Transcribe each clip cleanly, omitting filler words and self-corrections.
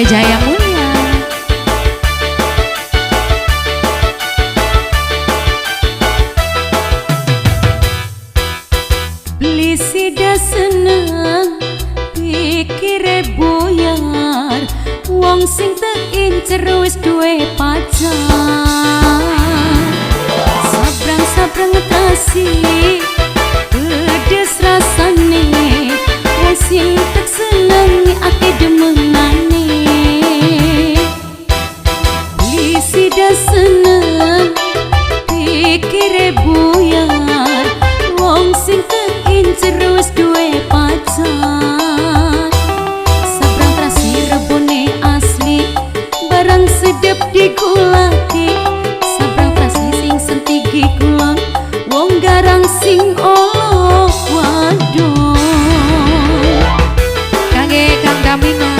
Jaya Mulia. Beli sida seneng pikire buyar, wong sing teincer wis duwe pacar. Sabrang-sabrang ngetasi pedes rasane, wong sing tek seneng akeh demenane. Beli sida seneng pikire buyar, wong sing teincer wis duwe pacar. Sabrang trasi rebone asli, barang sedep digulati. Sabrang trasi sing sentigi kulon, wong garang sing olo wadon. Kangge Kang Damina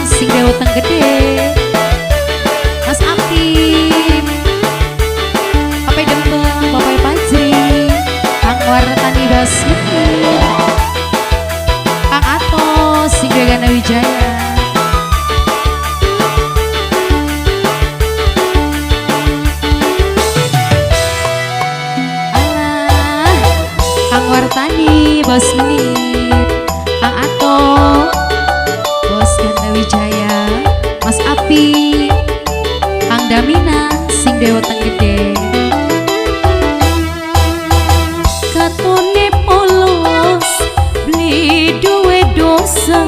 sing dewe weteng gede, Mas Apip, Papai Dembeng, Papai Pajri, Kang Wartani Basuki, Kang Ato sing Gana Wijaya. Alah, Kang Wartani Bos Menit, Kang Ato Bos Gana Wijaya, Mas Api, Kang Damina sing dewe weteng gede. Katone polos beli duwe dosa,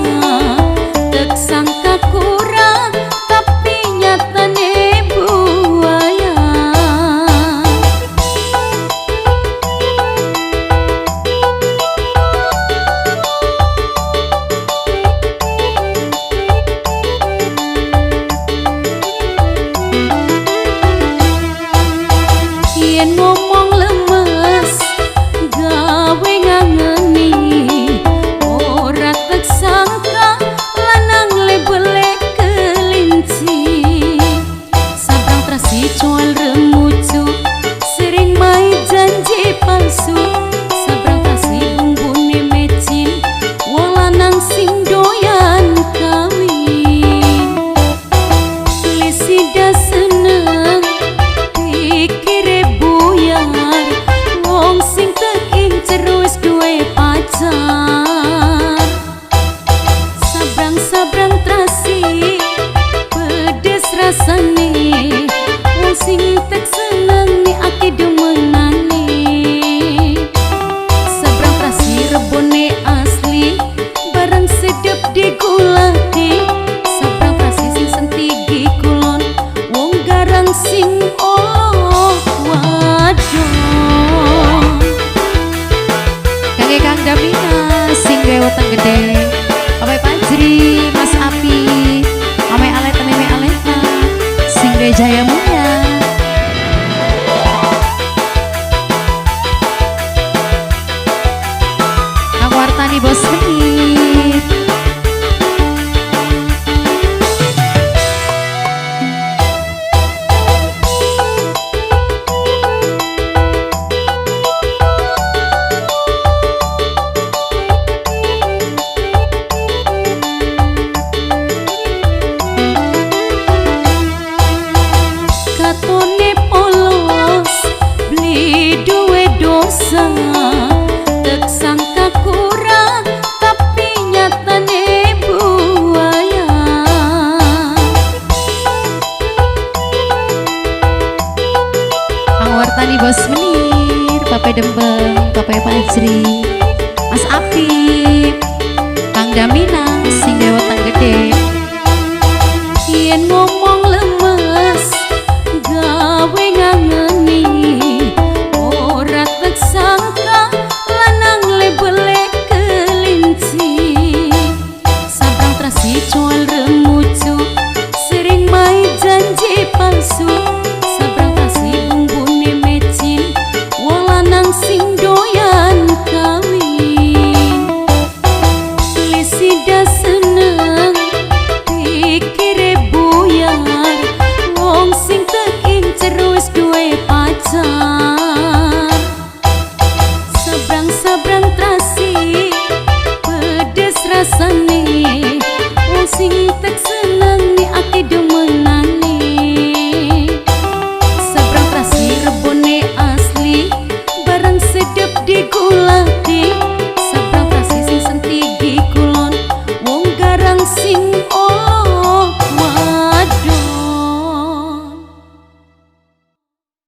tek sangka kurang tapi nyatane buaya. Yen ngomong lemes gawe ngangeni, ora tek sangka lanang lebele kelinci. Sabrang trasi cual remucu, sering mai janji palsu. Sabrang trasi bumbune mecin, wong lanang sing doyan kawin. Lisida seneng pikire buyar, wong sing teincer wis duwe pacar. Sabrang-sabrang trasi pedes rasane, wong sing tek seneng akeh demenane. Sabrang trasi rebone asli, barang sedep digulati. Sabrang trasi sing sentigi kulon, wong garang sing olo wadon. Kangge Kang Damina sing duwe weteng gede, Papai Pajri, Mas Api, Mame Aleta, Meme Aleta sing duwe Jaya Mulia. Kang Wartani Bos Menit. Katone polos beli duwe dosa, tek sangka kurang tapi nyatane buaya. Kang Wartani Bos Menir, Papai Dembeng, Papai Pajri, Mas Apip, Kang Damina sing duwe weteng gede. Yen ngomong lemes gawe ngangeni, ora tek sangka lanang lebele kelinci. Sabrang trasi cual remucu, sering mai janji palsu. Sabrang trasi bumbune mecin, wong lanang sing doyan kawin. Lisida Tek seneng ni.